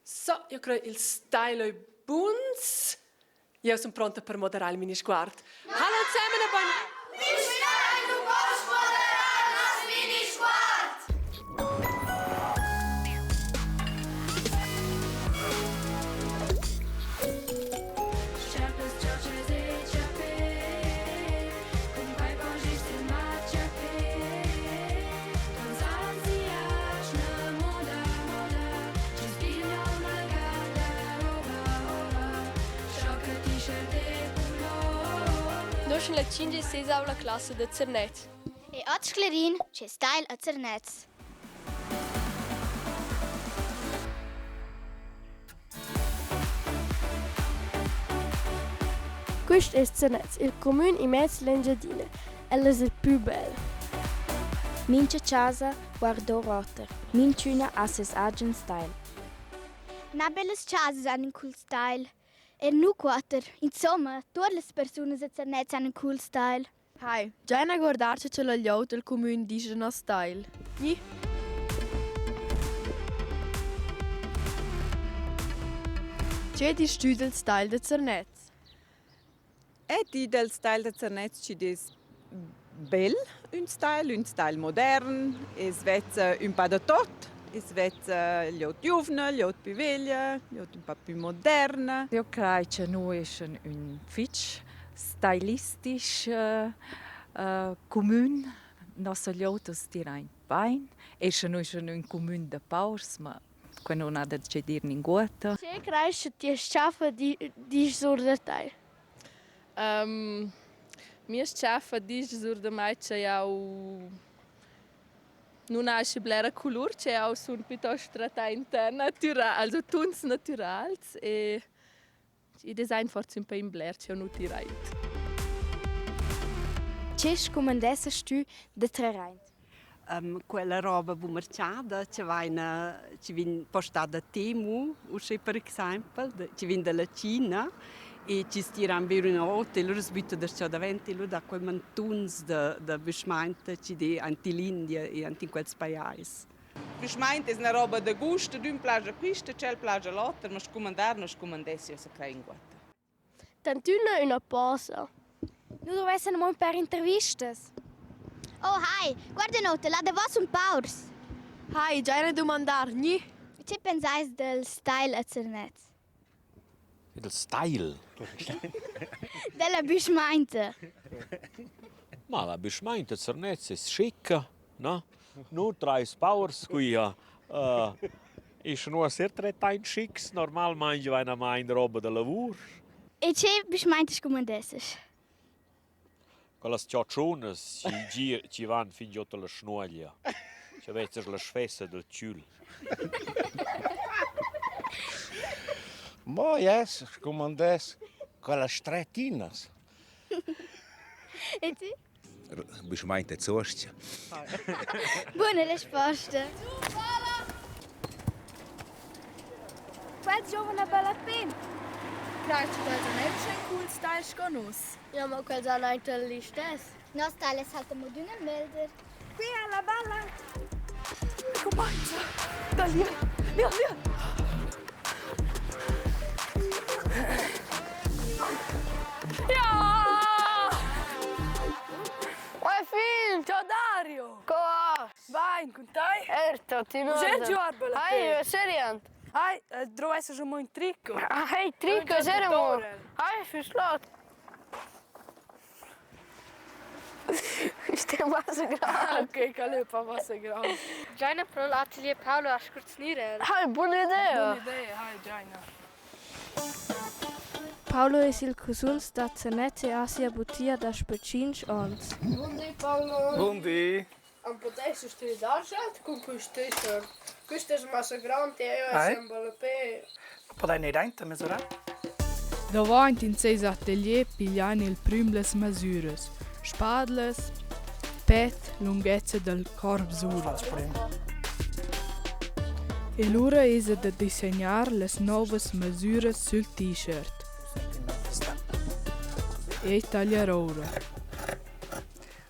So, io crei il style ei buns. Jeu sun pronta per moderar il minisguard. Hallo zusammen e buon... Nu poss moderar nos minisguard! Nus sun la tschintg e sesavla classa da Zernez. E oz sclerin che style a Zernez. Quist es Zernez, il cumün immez l'Engiadina. El es il pü bel. Mincha chasa guarda our oter, minchüna ha seis agen style. Na bellas chasas han ün cool style. Er nu quatter. Insomma, tuot las persunas a Zernez han ün cool style. Hi, giain a guardar che cha la glieud dal cumün disch da nos style. Gni? Che disch tü dal style da Zernez? E di del style da Zernez chi'd es bel, ün style, ün style modern, i's vezza ün pa da tuot, i's vezza glieud giuvna, glieud pü veglia, glieud ün pa pü moderna. Eu craj cha nu eschan ün fich stylistisch cumün. Nossa glieud as tira bain. E scha nu eschan ün cumün da paurs, ma que nun ha da che dir ninguotta. Che crajst cha ti s-chaffa disch sur da tai? Mia s-chaffa disch sur da mai cha jau nun ha aschi blera colur, che jau sun piuttost trattainta natüral, also tuns natürals e id es aint forsa ün pa in bler ch'eu nu tir aint. Che scumandessast tü da trer aint? Quella roba bumarciada che vaina chi vegn postada Temu, uschè per exaimpel, chi vegn da la Cina e chi stiran be üna ota e lura as bütta darcheu davent e lura dà quei mantuns da da büschmainta chi d'he aint ill'India e aint in quels pajais. Büschmaint es üna roba da gust, ad ün plaja quista, tschel plaja l'oter, ma scumandar nu scumandessi uossa crei inguotta. Tantüna üna posa. Nu dovessan amo ün pêr intervistas? Oh hi, guarda Note, là davos sun paurs. Hi, giaina dumandar, gni? Che pensais del style a Zernez? Il style? Della büschmainta. Ma la büschmainta a Zernez es schicca, no? Nu trais paurs quia. Isch nu esser tret schics, normalmaing vaina main roba da lavur. E che büschmainta scumandesses? Quellas chatschunas chi gir chi van fin giò la schnuoglia. Cha vezzas la sfessa dal chül. Mo yes, scumandess quellas strettinas. E ti? Büschmainta zuoscha. Buna risposta. Quels giovan a ballapè. Crei che quels han era in cool style sco nus. Ja, ma quels han aint il listess. Nos style es halt amo d'üna melder. Qui è la balla. Comincia! Da lì! Via, via! Ja! Oi film, ciao Dario! Co va? Vain cun tai? Erto, ti Uschè giuar bella Ai, seriant. Ai, drovess schon mo in tricco. Ai, tricco, seremo. Ai, füss lot. Quist è massa grand. Ok, quel è pa massa grand. Giaina pro l'atelier Paolo a scurznir el. Hai, buna idea. Buna idea, hai Giaina. Paolo es il cusunz da Zernez e ha sia butia daspö tschinch ons. Bun di Paolo. Bun di. Am pudessas tü dar schelt cun quist t-shirt? Quist es massa grand e eu es ün ballapè. Podain ir aint a mesurar? Davant in seis atelier pigliain il prüm las masüras, spadlas, pet, lunghezza dal corp sura. E lura esa da disegnar las nouvas masüras sül t-shirt e tagliar oura.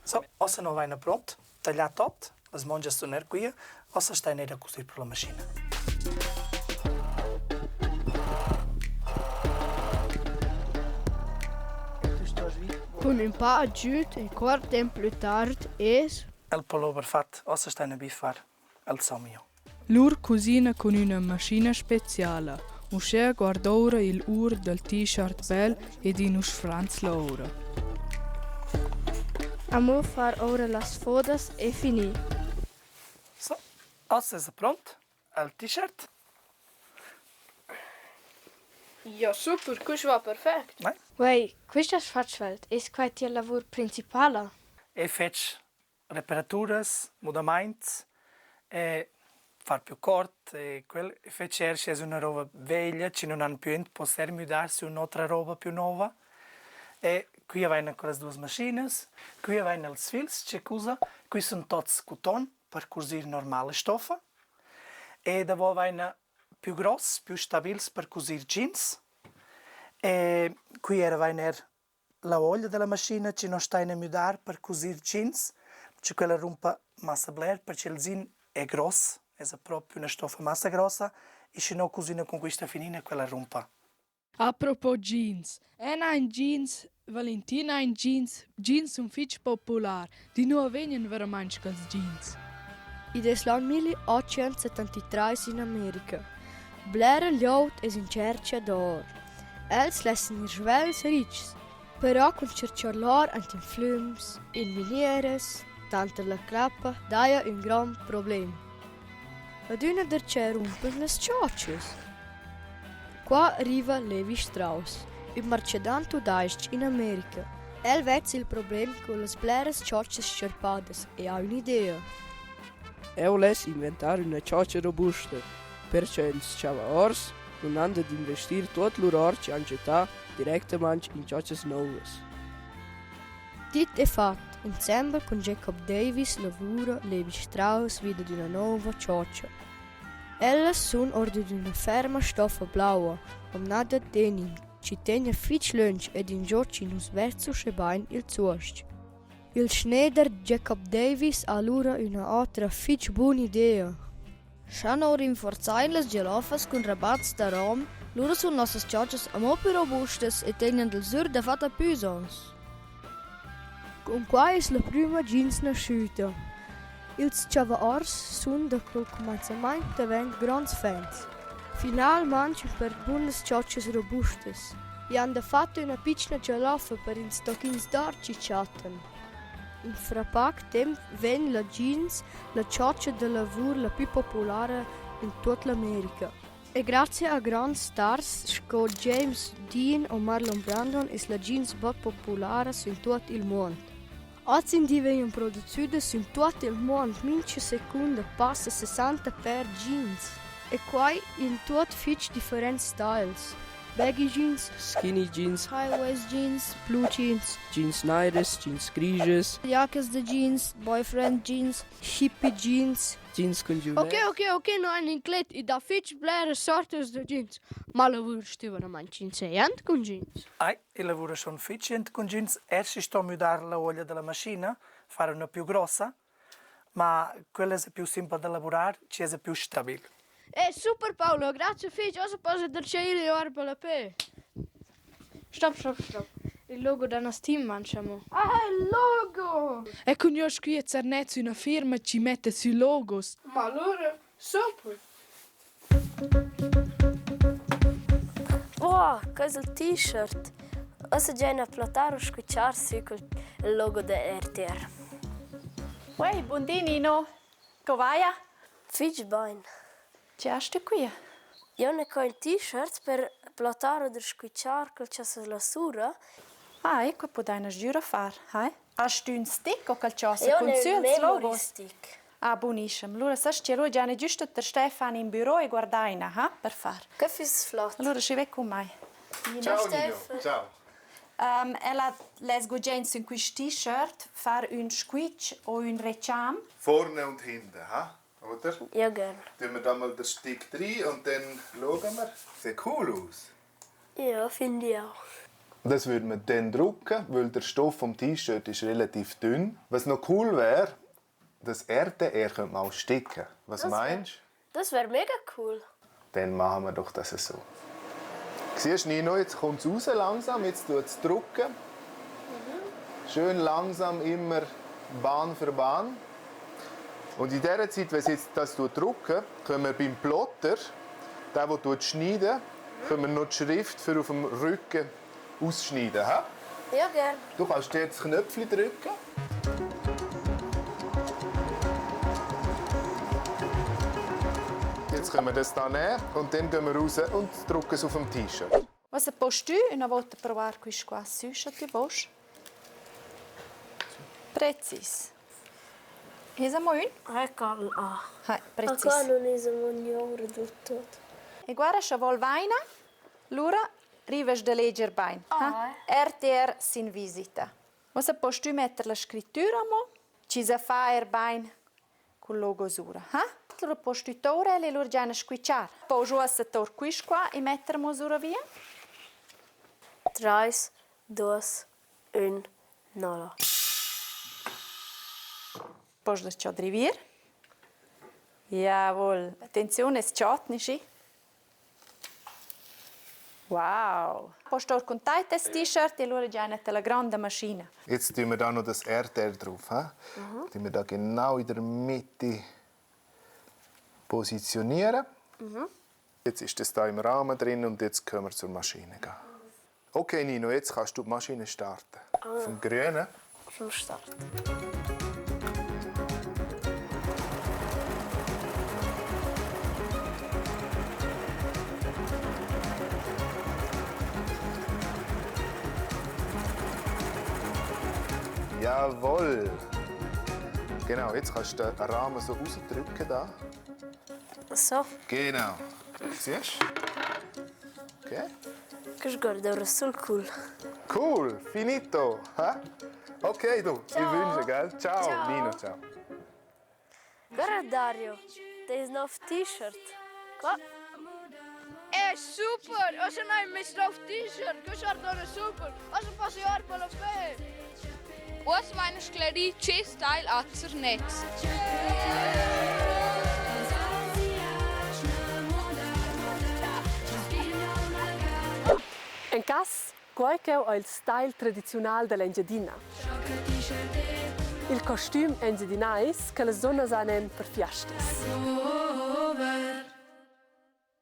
So, ossa non vaina pront, taglià tot, las mongias sun er quia, ossa stain eir a cusir per la maschina. Cun ün pa agüd e cuort temp plü tard es. El pullover fat, ossa stain a biffar el somio. Lur cusina cun üna maschina speciala. Uschè guard'oura il ur dal t-shirt bel ed i nu sfranzla oura. Amo far oura las fodas e fini. So, ossa esa pront el t-shirt. Ja super, quist va perfect. Nein. Uei, quist hast fat svelt. Es quai tia lavur principala? Eu fetsch reparaturas, mudamaints e far più cort e quel fetsch eir schi es üna roba veglia chi nun han più poter müdar sü ün'otra roba più nouva. E qui vaina quellas duos maschinas, qui vaina ils fils che cusa, qui sun tots cuton per cusir normala stoffa e davo vaina più gross, più stabils per cusir jeans e qui era vaina eir La uoglia dalla maschina chi non stain a müdar per cusir jeans, perche quella rumpa massa bler, perche il zin è gross, esa propi üna stoffa massa grossa e schi no cusina cun quista finina, quella rumpa. Apropos jeans. Eu n'ha ün jeans, Valentina ha ün jeans. Jeans sun fich popular. D'inua vegnan veramaing quels jeans? Id es l'an 1873 in America. Blera glieud es in tschercha d'or. Els lessan ir svels richs, però cun tscherchar l'or aint in flüms, in minieras, tanter la crappa daja ün grond problem. Adüna darcheu rumpan las chotschas. Qua riva Levi Strauss, ün marchadant tudais-ch in America. El vezza il problem cun las bleras chotschas s-charpadas e ha ün'idea. Eu less inventar üna chotscha robusta, perche ils chavaors nun han dad investir tuot lur or chi han gettà directamaing in chotschas nouvas. Dit e fat, insembel cun Jacob Davis lavura Levi Strauss vi dad üna nouva chotscha. Ellas sun our dad üna ferma stoffa blaua, nomnada denim, chi tegna fich lönch ed ingio chi nu's vezza uschè bain il zuosch. Il schneder Jacob Davis ha lura üna otra fich bun'idea. Scha no rinforzain las gialoffas cun rabats da rom, lura sun nossas chotschas amo pü robustas e tegnan dal sür dafatta püs ons. Cun quai es la prüma jeans naschüda. Ils chavaors sun da cul cumanzamaint davent gronds fans. Finalmaing per bunas chotschas robustas. I han dafatta üna pitschna gialoffa per ils tochins d'or chi chattan. Infra pac temp vegn la jeans la chotscha da lavur la pü populara in tuot l'America. E grazia a gronds stars sco James Dean o Marlon Brandon es la jeans bod populara sün tuot il muond. Hozindi vegnan producüdas sün tuot il muond mincha secunda passa sessanta pêr jeans. E quai in tuot fich differents styles. Baggy jeans, Skinny jeans, high waist jeans, blue jeans, jeans nairas, jeans grigias, giacas da jeans, boyfriend jeans, hippie jeans, jeans cun giuvners. Ok, ok, ok, no han inclet i dà fich bleras sortas da jeans. Ma lavur stüvaramaing jent cun jeans. Ai, il lavura schon fich jent cun jeans, er schi sto müdar la uoglia da la maschina, far üna più grossa, ma quella es più simpel da lavurar, chi es più stabil. Eh, super Paolo, grazie fich, ossa possa darcheu ir our per la pe. Stop, stop, stop. Il logo da nos team mancha amo. Ah, il logo! E cugnuosch qui a Zernez üna firma chi metta sü logos. Ma allura, super! Oh, quei es il t-shirt. Ussa giain a plattar u squitschar sü cul logo da RTR. Uei, bun di Nino. Co vaja? Fich bain. Che hast du qui? Eu n'he co ün t-shirt per plattar oder squitschar quel cha la sura. Ah, ecco pudaina sgüra far, hai? Hast du ün stick o qualchosa Eu cun n'he sü ün ils memory logos? stick. Ah, bunischem. Lura sast ti allura già giüsta tar Stefan in büro e guardaina, ha, per far. Que füss flot. Allura schi ve cun mai. Ciao Nino, ciao. Um, ella less gugent sün quist t-shirt far ün squitsch o ün recham. Vorne und hinten, ha? Oder? Ja, gern. Tun wir da mal den Stick rein und dann schauen wir. Sieht cool aus. Ja, finde ich auch. Das würde man dann drucken, weil der Stoff vom T-Shirt ist relativ dünn. Was noch cool wäre, das RTR könnte man auch sticken. Was Das wär- meinst du? Das wäre mega cool. Dann machen wir doch das so. Siehst du, Nino, jetzt kommt es raus langsam, jetzt tut es drucken. Schön langsam immer Bahn für Bahn. Und in dieser Zeit, wenn sie jetzt das drucken, können wir beim Plotter, der, der schneiden, können wir noch die Schrift für auf dem Rücken ausschneiden. He? Ja, gern. Du kannst jetzt das Knöpfchen drücken. Jetzt können wir das hier nehmen und dann gehen wir raus und drucken es auf dem T-Shirt. Uossa post tü üna vouta provar quist qua sü, scha tü voust. Precis. Es amo ün? Ecco, ah. Hai, precis. Ma qua non es amo gnora del tot. E guarda, scha vol vaina, lura rivas da leger bain. Ha? RTR sin visita. Uossa post tü metter la scrittüra amo, chi sa fa eir bain cul logo sura, ha? Lura post tü tour el e lura giaina squitschar. Poust uossa tour quist qua e metter amo sura via? Trais, duos, ün, nolla. Post la cho drivir? Jawohl. Attenziun, es chod, nischi? Wow! Post tour cun tai tes t-shirt e lura giaina la granda maschina. Jetzt tun wir da noch das RTR drauf. He? Mhm. Tun wir da genau in der Mitte positionieren. Mhm. Jetzt ist das da im Rahmen drin und jetzt können wir zur Maschine gehen. Okay, Nino, jetzt kannst du die Maschine starten. Ah. Vom Grünen. Vom Start. Jawohl. Genau, jetzt kannst du den Rahmen so rausdrücken da. So. Genau. Siehst du? Okay. Che guarda, sul cool. Cool, finito. Hä? Okay, du, Ciao. ich wünsche, gell? Ciao, Ciao. Nino, ciao. Guarda Dario, das nov t-shirt. Qua. È super! Ossa n'hai meis nov t-shirt, que guarda super! Ossa posso ir per la fe! Uossa vaina sclerì che style a Zernez. En cass, quai ch'eu ho il style tradiziunal da l'Engiadina. Il costüm engiadinais che las dunnas han en per fiastas.